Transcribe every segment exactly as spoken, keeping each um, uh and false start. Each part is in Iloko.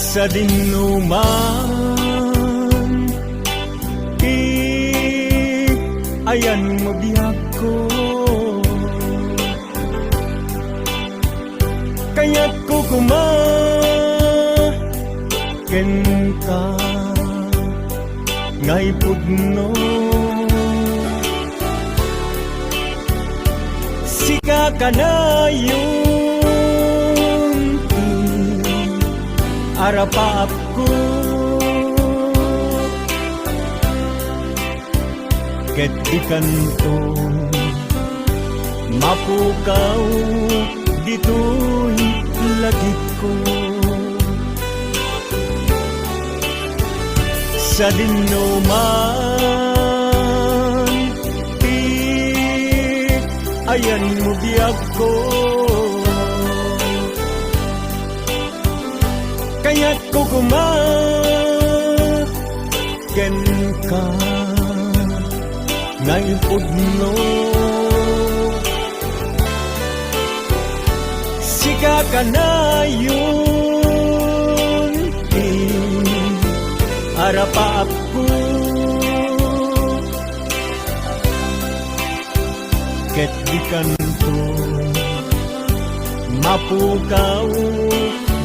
Sadinoman ti ayanmo biagko, kayatko koma kenka nga ipudno. Sika kanayon ti arapaapko, ket dikanto mapukaw ditoy lagipko. Sadinoman ti ayanmo biagko, kayatko koma kenka nga ipudno. Sika kanayon ti arapaapko, ket dikanto mapukaw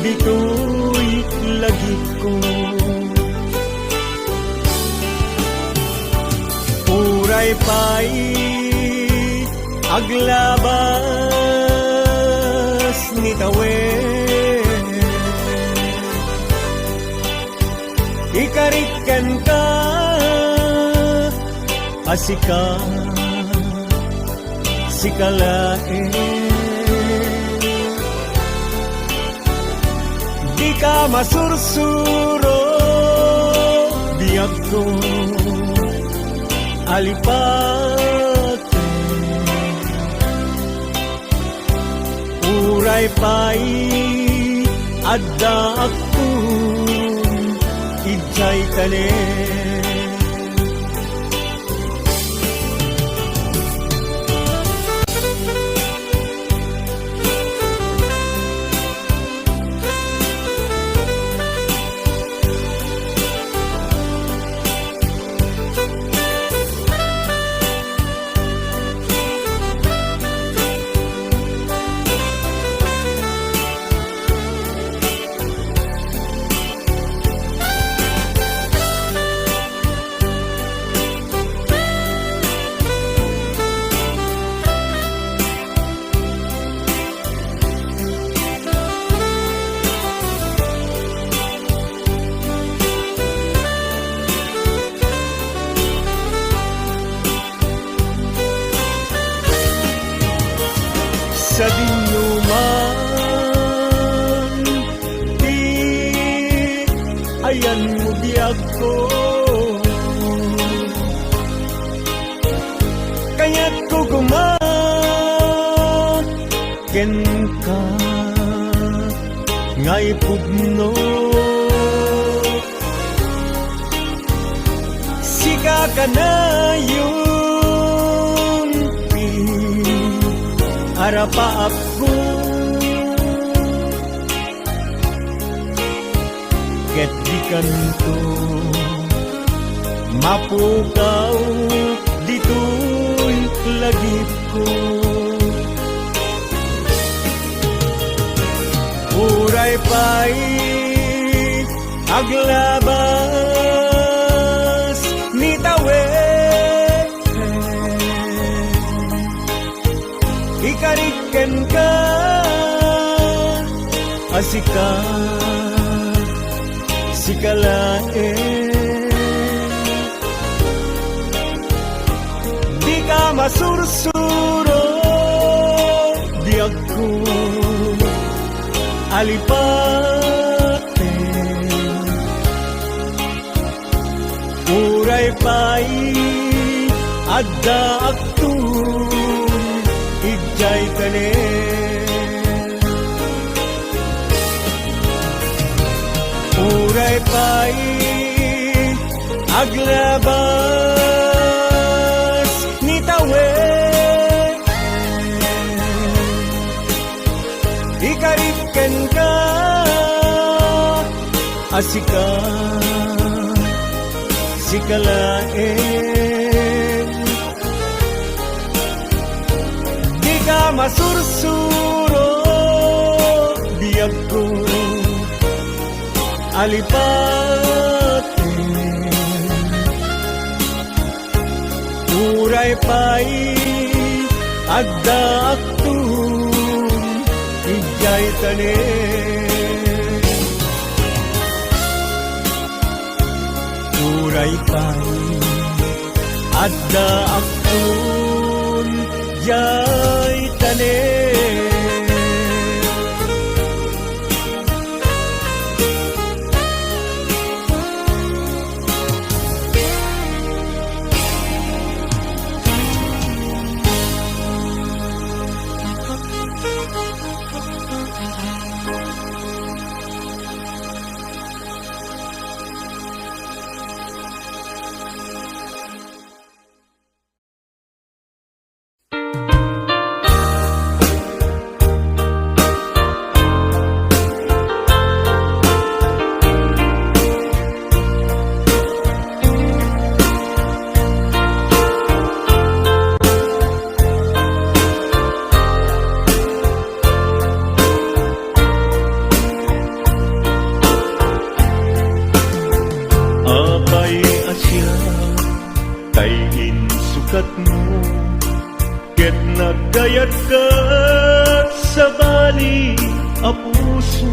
ditoy lagipko. Uray pay aglabas ni tawen, ikarik kenka a sika, sika laeng. Dika masursuro, biagko, alipaten. Uray pay addaakton idiay tanem. Sadinoman ti ayanmo biagko, kayatko koma kenka nga ipudno. Sika kanayon ti arapaapko, ket dikanto mapukaw ditoy lagipko. Uray pay aglabas ni tawen, ikarik kenka a sika, sika laeng. Dika masursuro, biagko, alipaten. Uray pay addaakton idiay tanem. Uray pay aglabas ni tawen, ikarik kenka A sika, sika laeng. Dika masursuro, biagko, alipaten. Uray pay addaakton idiay tanem. Uray pay addaakton idiay tanem. Apay a siak tay insukatmo, ket nagkayatka sabali a puso.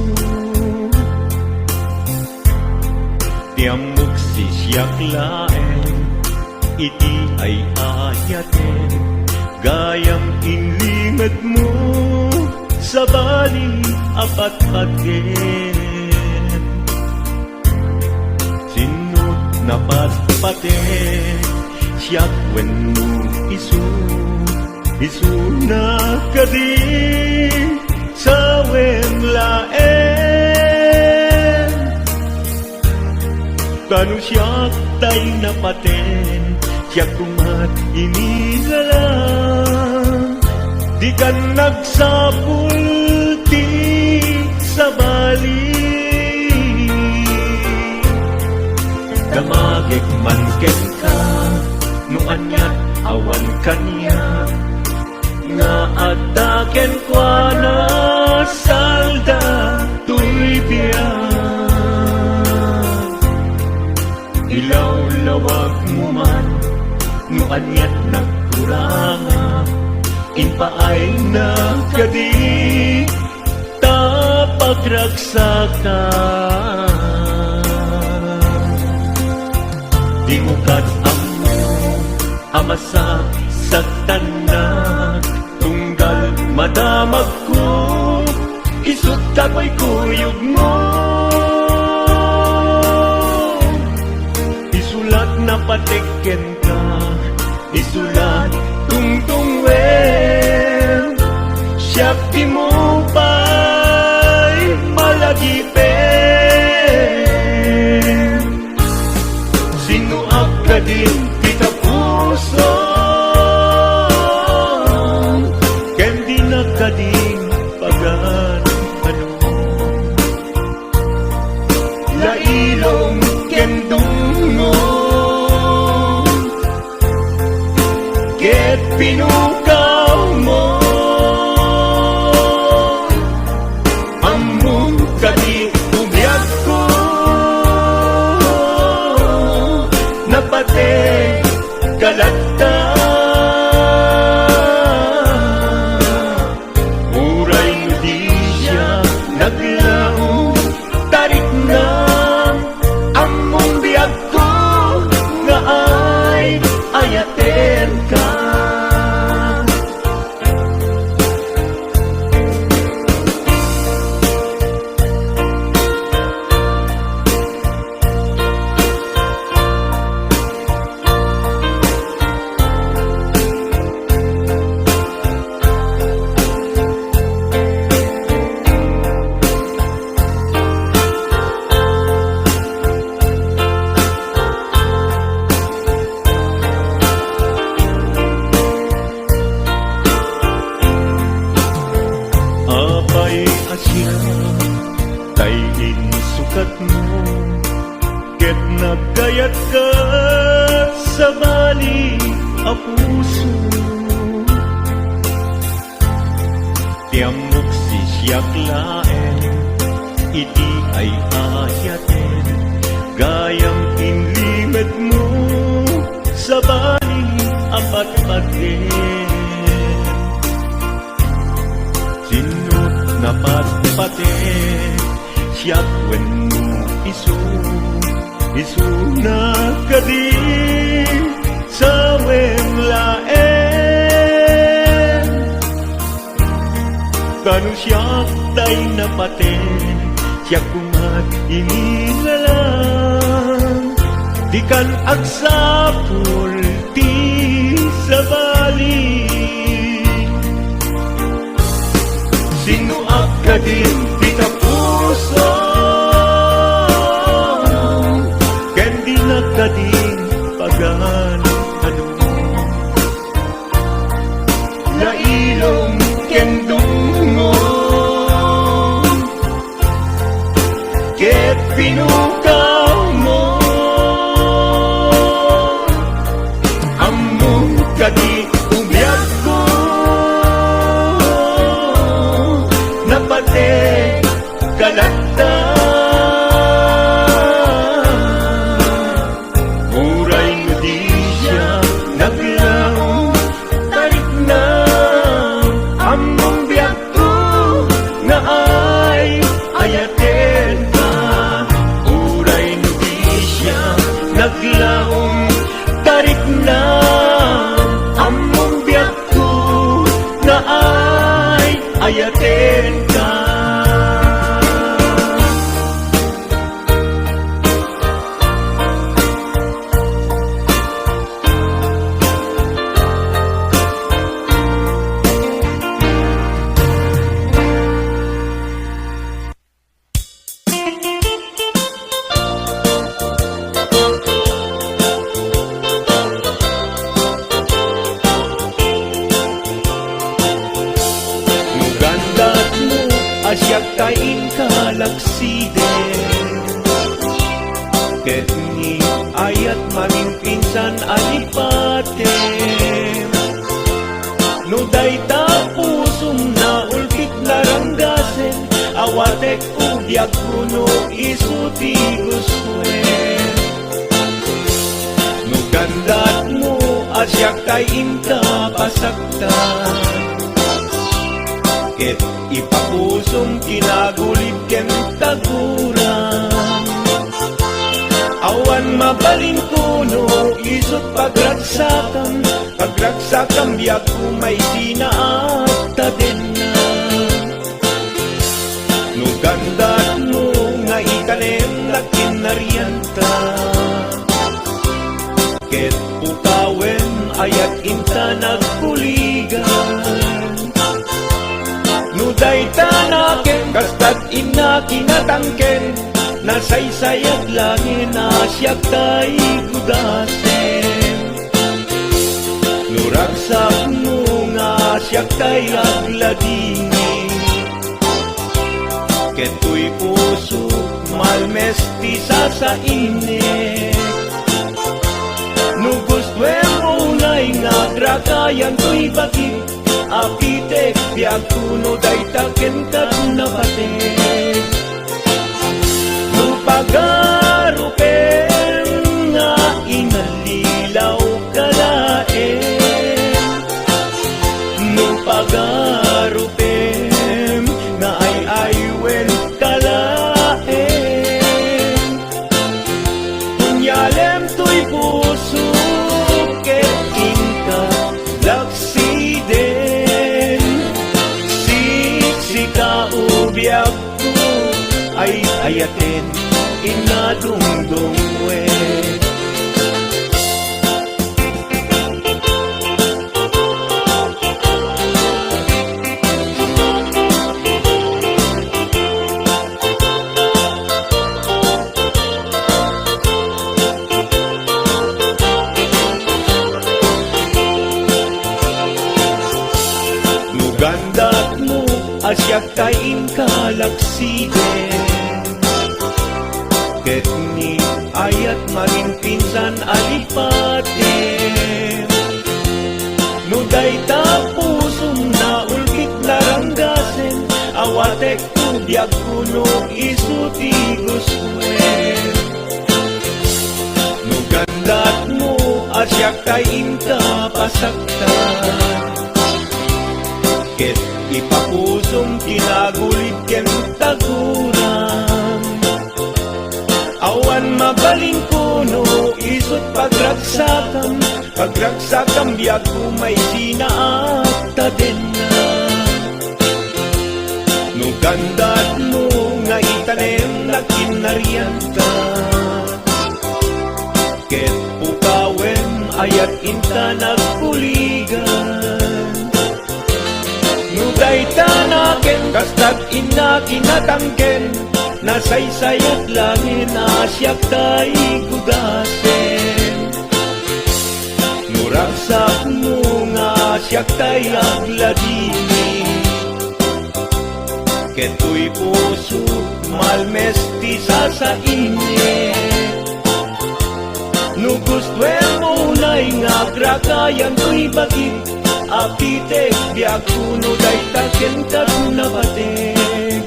Ti ammok, siak laeng iti ay-ayatem, gayam inlingedmo sabali a patpatgen. Sinno ti napatpatek, siak wenno isu? Isuna kadi sawen laeng. Ta no siak tay napaten, siak koma ti inilalang. Dikan nagsapul ti sabali. Damagek man kenka, no aniat awan kaniak, nga adda kenkuana salda toy biag. Ilawlawagmo man no aniat nagkurangak, impaayna kadi ta pagragsaka. Dimo ket ammo a masaksaktannak, tunggal madamagko, isut' ta kuykuyogmo. Isulat napatek kenka, isulat tungtungwen, siak dimo pay malagipen. Sinnoak kadin ti tapusom, ken dinak kadin pagan-anom. Lailom ken dungngom, ket pinukawmo. Ammom kadi ti biagko, napatek ka latta. Uray no di siak naglaom, tariknam, ammom biagko nga ay-ayatenka. Gayatka, sabali a puso. Ti ammok, siak laeng iti ay-ayaten, gayam inlimedmo, sabali a patpaten. Sinno napatpaten, siak wenno isu? Isuna kadi, sawen laeng. Ta no siak tay napaten, siak koma ti inilalang. Dikan agsapul ti sabali. Sinnoak kadin dita puso, ken dinak kadin pagan-ano. Nailom ken dumngom ket pinukawmo. Ammom kadi ti biagko, napatek ka latta. Uray no di siak naglaom, tarikna, ammom biagko nga ay-ayatenka. Uray no di siak naglaom, tarikna, ammom biagko nga ay-ayatenka. No gandatmo a siak tay inka laksiden, ket ni ayat maminpinsan a lipatem. No dayta pusom naulkit naranggasen, awatek o biagko no isu ti gustoen. No gandatmo a siak tay inka pasaktan, ket ipapusom ti nagulib ken taguram. Awan mabalinko no isut' pagragsakam, pagragsakam biagko maisina a tadenna. No gandatmo nga ikanem la kinarianta, ket pukawen ayat inta nagbuligan. No dayta nakem, kasta ti inna kinatangken, nasaysayat laengen a siak tay gudasen. No ragsakmo nga siak tay agladingit, ket toy pusok malmes ti sasainek. No gustoem unay nga agragayan toy bagi, apitek biagko no dayta kenka napatek. No pagarupem nga inallilaw ka laeng, no pagarupem nga ay-aywen ka laeng, unyalem toy pusok ket inka laksiden. Siksika o biag ay-ayaten, inna dungdungwe. No gandatmo a siak tay inka laksiden, Ket ni ayat maginpinsan a lipatem. No dayta pusom naulgit naranggasen, awatek ti biagko no isu ti gustoem. No gandatmo a siaktay inka pasaktan, ket ipapusom ti nagulid ken taguram. Awan mabalinko no isut pagragsakam, pagragsakam biagko maisina agtatenna. No gandatmo nga itanem nagkinnarianta, ket pukawem ayat inta nagbuligan. No dayta naken kastat inna kinatangken, nasaysayat laeng a siaktay gudasen. No ragsakmo nga siaktay agladimi, ket toy pusok malmes ti sasainnek. No gustoem unay nga agrakayan toy bagik, apitek biagko no dayta kenka napateg.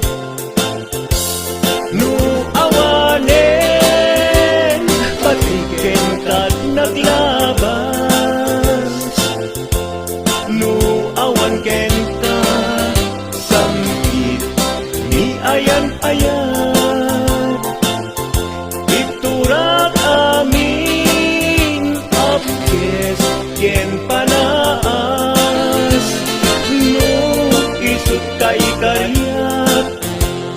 No awanen, pati kenka naglabas. No awan kenka, samkit ni ayan-ayat. Iturak amin a bues ken panaas. No isut kaikariak,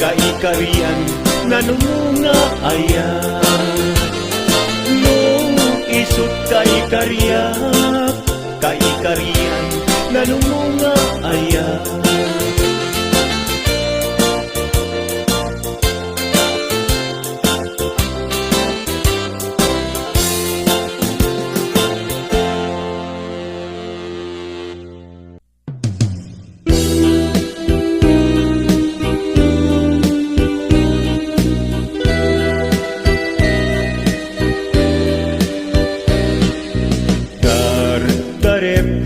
kaikarian nanumo nga ayat. No isut kaikariak, kaikarian nanumo nga ayat.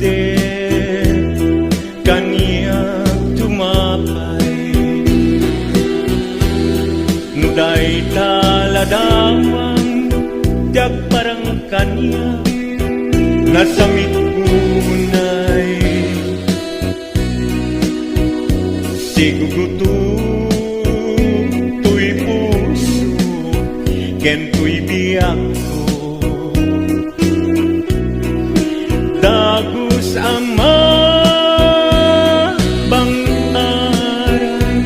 Dardarepdep kaniak tumapay. No dayta ladawang ti agparang kaniak, nasamit unay sigugutom toy puso ken toy biagko. Dagus a mabang-aran,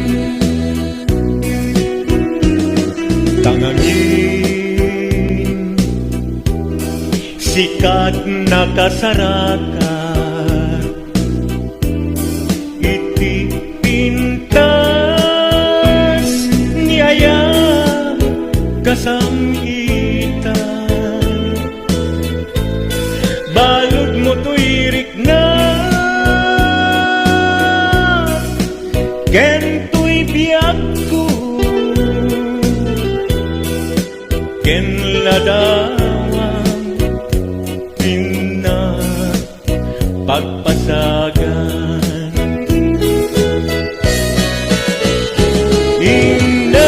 tangangin sika ti nakasarakan iti pintas ni aya kasam-itan. Baludmo toy rikna ken toy biagko, ken ladawang pinna pagpasagan. Innas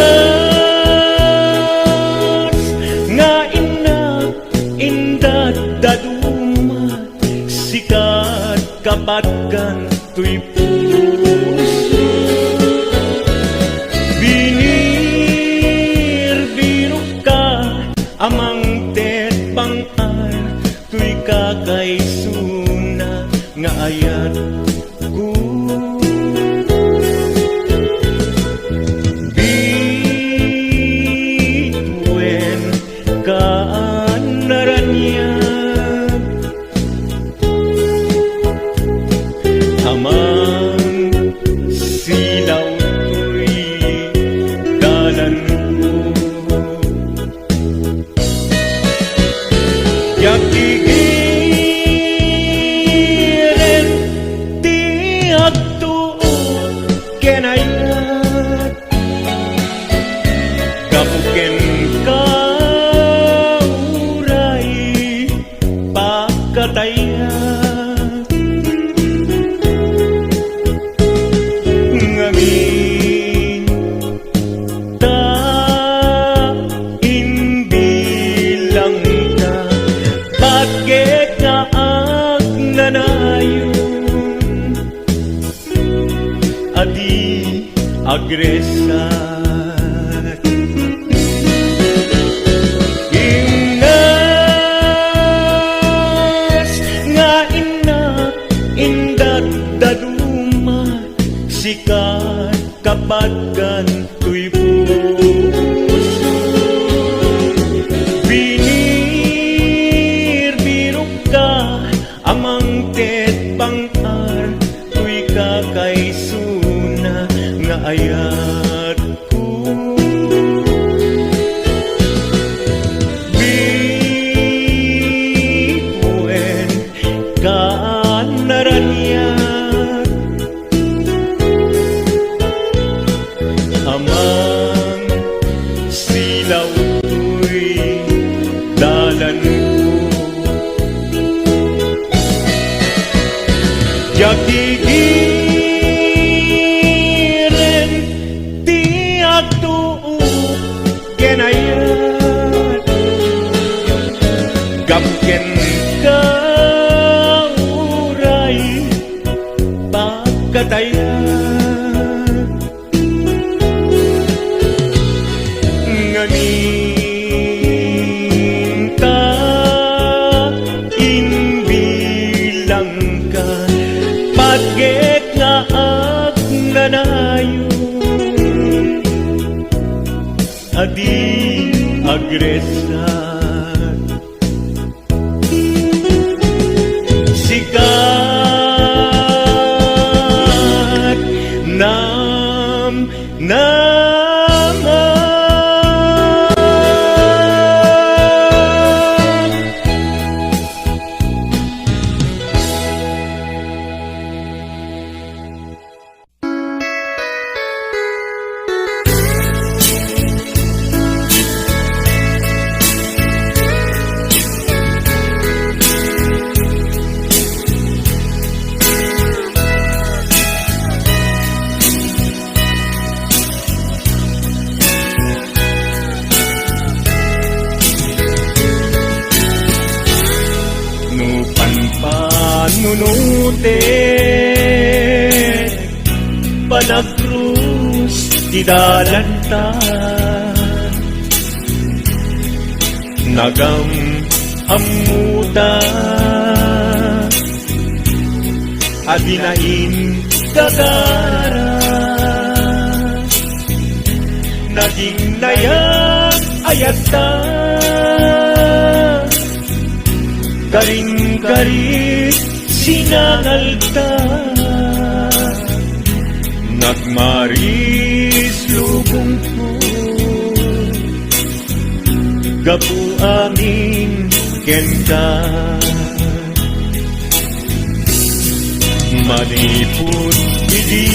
nga innak, indaddaduma, sika ti kapatgan toy puso. Binirbirokka a mangted bang-ar toy kakaisuna nga ayatko. Bituenka a naraniag, aman silaw toy dalanko. Diak igiren ti agtuo ken ayat gapu ken agresat. Innas nga innak indaddaduma, sika kapadkan toy puso. Binirbirokka a mangted pang-ar toy kakaisuna nga ayatko. Bipuen ka naraniag. Amang silaw toy dalanko. Diak igiren ti agtuo ken ayat. Gapu ken ka uray pagkatayag. Ngamin ta imbilangka, patgek nga agnanayon a di agresat. Sikat nam naman. No panpanunotek, panagkrus ti dalanta. Nagam-ammota a dina ingagara. Naging nayag-ayatta, karin-karit sinangalta. Nagmaris lubongko gapu amin kenka. Manipud idi,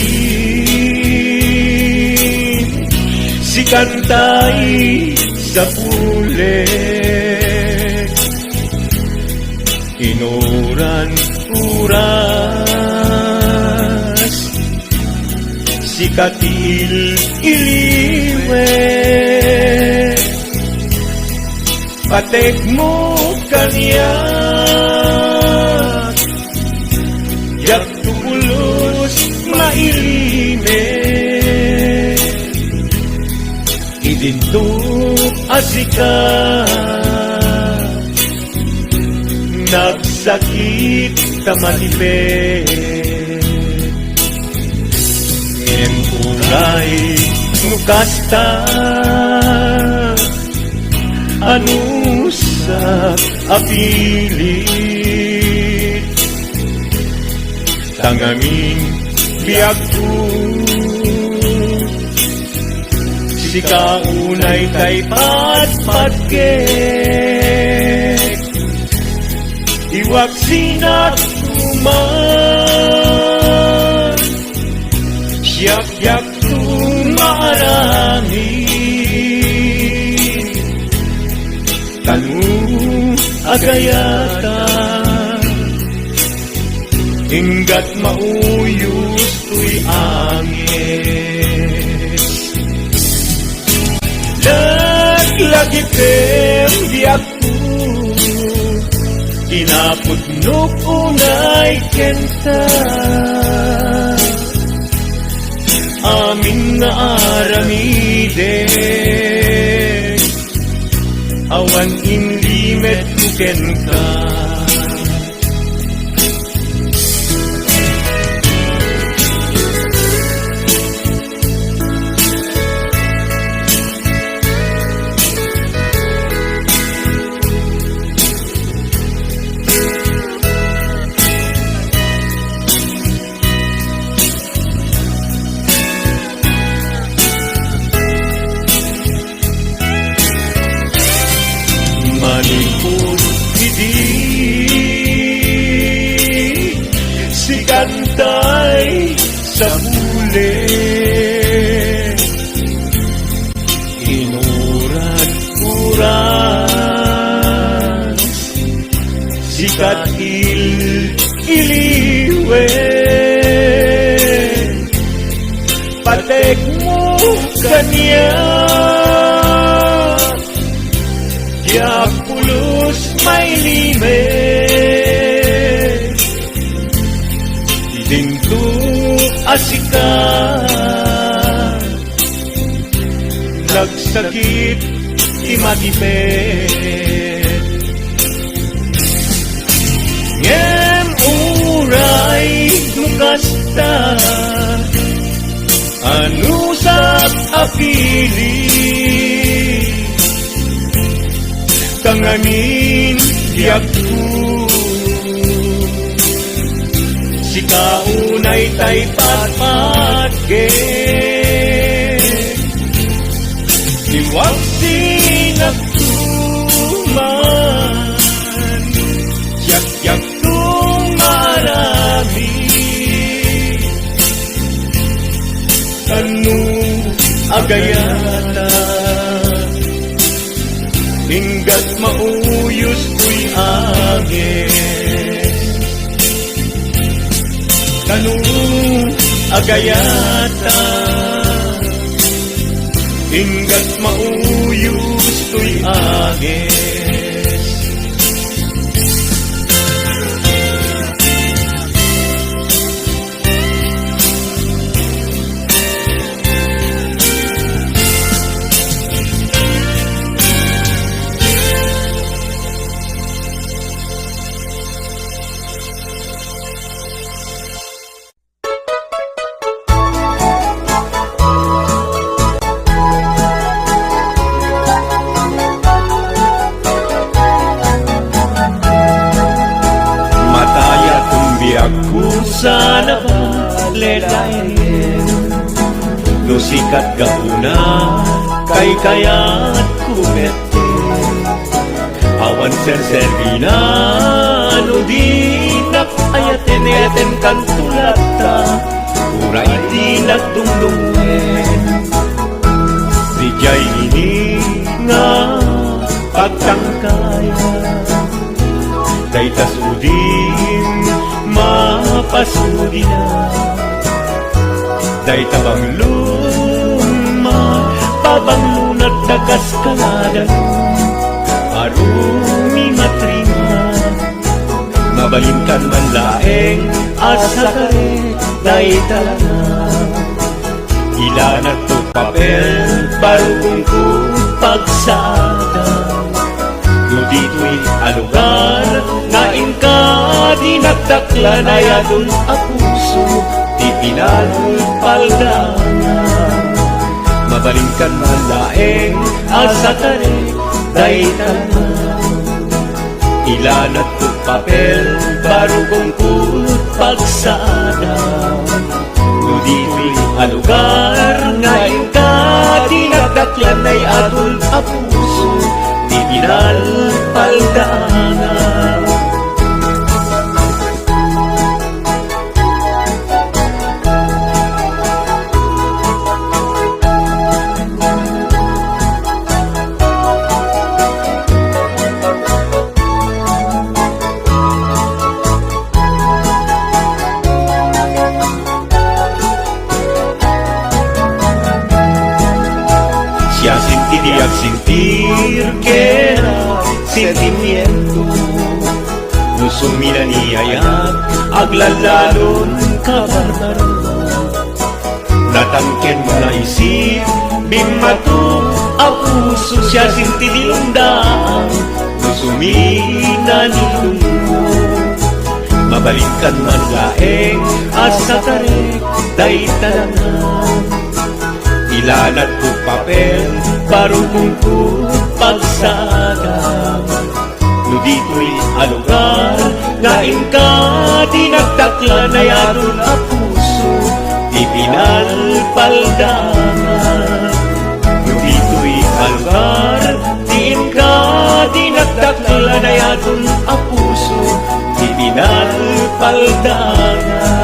sikan tay sapulek. Inuran oras, sika ti il-iliwek. Patekmo kaniak, diak to pulos mailimek. Idinto a sika nagsakit ta manipet. Ngem uray no kasta, anusak a pilit. Ta ngamin biagko, sika unay tay patpatgek. Iwaksinak man, siak diakto maaramid. Tano agayatan, inggat mauyos toy anges. Laglagipen biagko, kinapudnok unay kenta. Amin nga aramidek, awan inlimetko kenka. Manipud idi sikantay sapule, inurat-urat sikat il-iliwen. Patekmo kaniak, diak pulos mailimed. Idinto a sika, nagsakit ti matiped. Ngem uray no kasta, anusat a pili, tanganin biagko. Sika unay tay patpatgen. Liwag sinakto man, siak-siakto nga aramid. Kano agayata, inggat mauyos toy ages. Kano agayata, inggat mauyos toy ages. Matayat ti biagko sana balet laeng. No sikat gapuna, kaykayatko met. Awan serserbina no dinak ayaten, ayatenkanto latta, uray dinak dumdumngeg. Diay ini nga pagtangkaya, dayta sudin mapasudina. Dayta banglon, mapabanglonat ta kaskalada, arum imatrima. Mabalinkan man laeng a sakarek dayta lana. Ilanakto papel, barukongko pagsaada. No ditoy a lugar nga inka dinakdaklan, ay adun a puso ti pinalpaldana. Mabalinkan man laeng a sakarek dayta lana. Ilanakto papel, barukongko pagsaada. No ditoy a lugar nga inka dinakdaklan, ay adun a puso ti pinalpaldana. Siasing ti diak sentir ken a sentimiento. No suminaniayak, aglallalon kabarbaro. Natangken la Isip, bimmato a puso, siasing ti dindaan, no suminanino. Mabalinkan man laeng a sakarek dayta langan. Ilanadko papel, barukongko pagsaadam. No ditoy a lugar nga inka dinagdaklan, ay adun a puso ti pinalpaldangan. No ditoy a lugar ti inka dinagdaklan, ay adun a puso ti pinalpaldangan.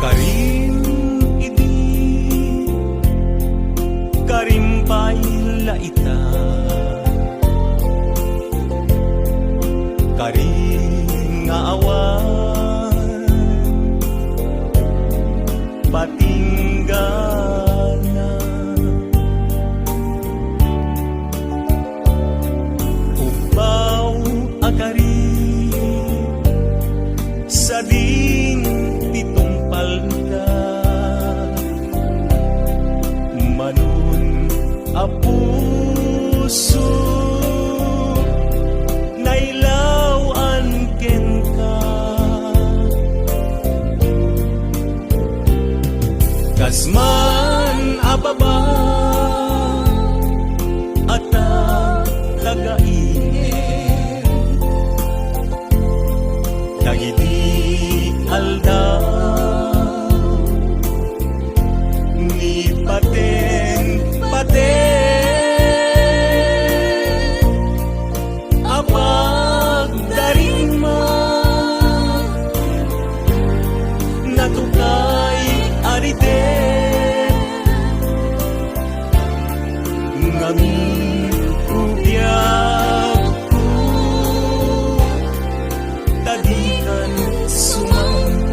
Karim idi, karim pay la ita. Karim nga awan patinggana. Ubbaw a karim, sadin ti tungpalka. Manon a puso, nailaw-an kenka. Kas man a baba a ta-, tagainget dagidi aldaw ni paten-paten a pagdarigma, natukay a ridet, ngamin biagko ta dikan sumangpet.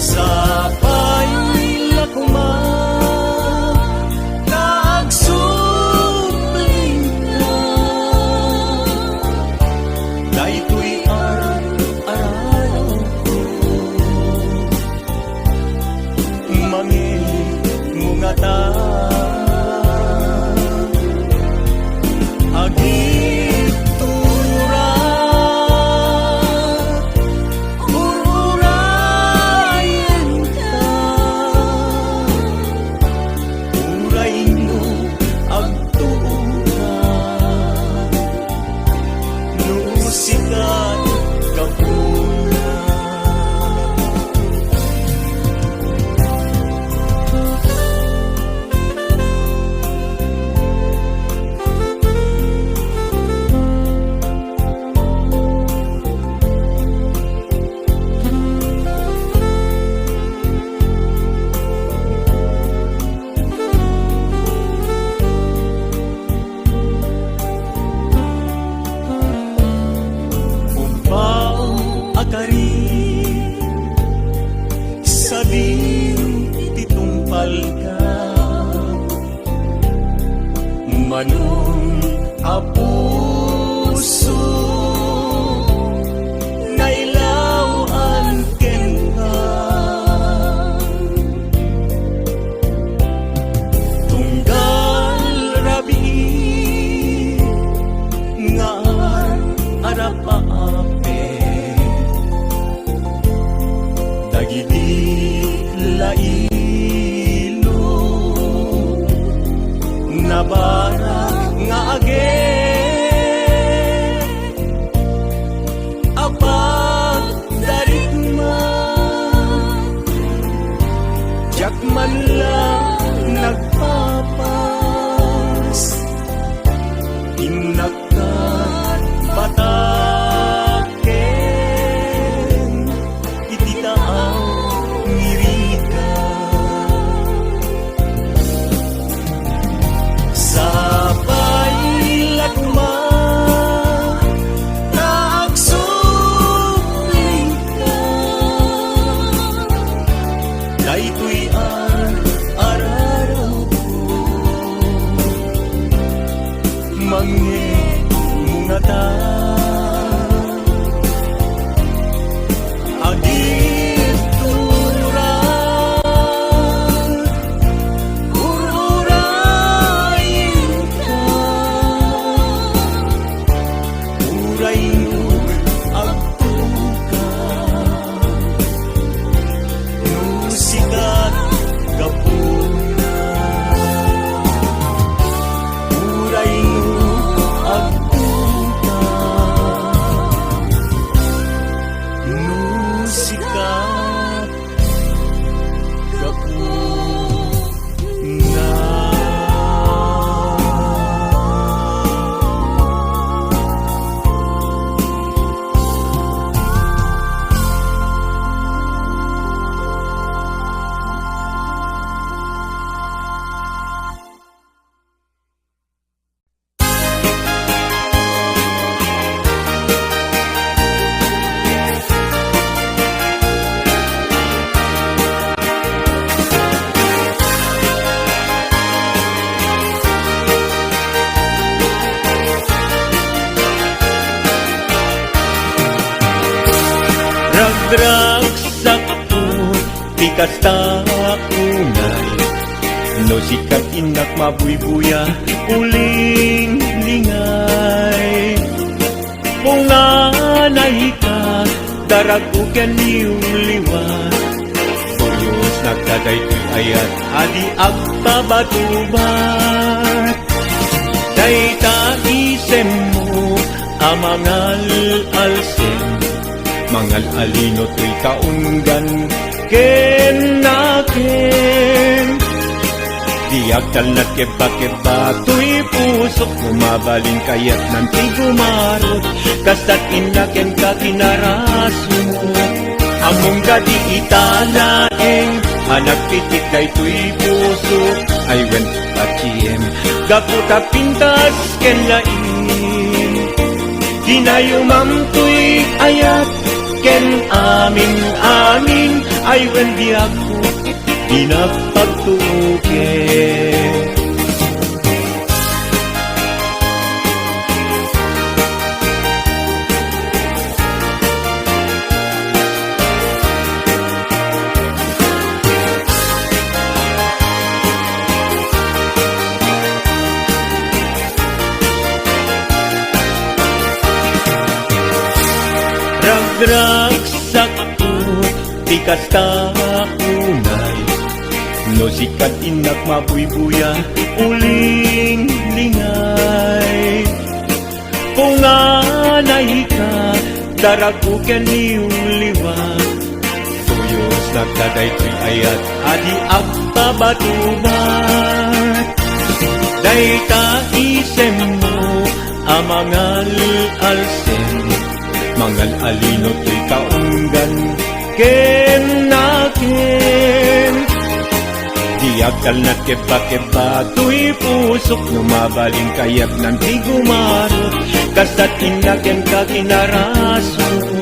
Sapay la koma ta agsubling ka, daytoy ar-arawko. Mangimungatan, agiturak, ur-urayenka, uray no agtuoka. No sika gapuna. Ubbaw a karim, sadin ti tungpalka. Manon a puso, nailaw-an kenka. Tunggal rabii nga ar-arapaapek dagidi lailo, nabarak nga age a pagdarigma. Diak man la nagpapas, innak ket bataken iti taaw ngirika. Sapay la koma ta agsublika. Daytoy a ararawko, mangngeg mo ngata. Agidturan, ur-urayenta. Uray no agtoka, no sika gapuna. Uray no agtoka, no sika gapuna. Ragragsakto ti kasta unay, no sika innak mabuybuya, ulinglingay. Punganayka, daragko ken liwliwa. Buyos nagdadaytoy ayat a di agpabatubat. Dayta isemmo a mangal-alsem, mangal-alino toy kaunggan ken nakem. Diak talna ket kebba-kebba toy pusok, no mabalin kayatnan ti gumarot, kastat inna kenka kinarasmo. Ammom kadi ita laeng a nagpitik daytoy pusok, ay wen, patiem, gapu ta pintas ken laing. Dinayumam toy ayat ken amin-amin, ay wen, diak pinagpagtuken. Ragragsakto ti kasta unay, no sika innak mabuybuya, ulinglingay. Punganayka, daragko ken liwliwa. Buyos nagdadaytoy ayat a di agpabatubat. Dayta isemmo a mangal-alsem, mangal-alino toy kaunggan ken nakem. Diak talna ket kebba-kebba toy pusok, no mabalin kayatnan ti gumarot, kastat inna kenka kinarasmo.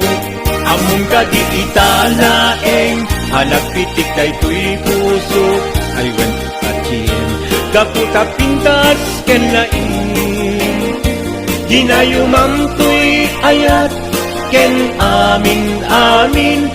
Ammom kadi ita laeng a nagpitik daytoy pusok, ay wen, patiem, gapu ta pintas ken laing. Dinayumam toy ayat ken amin-amin.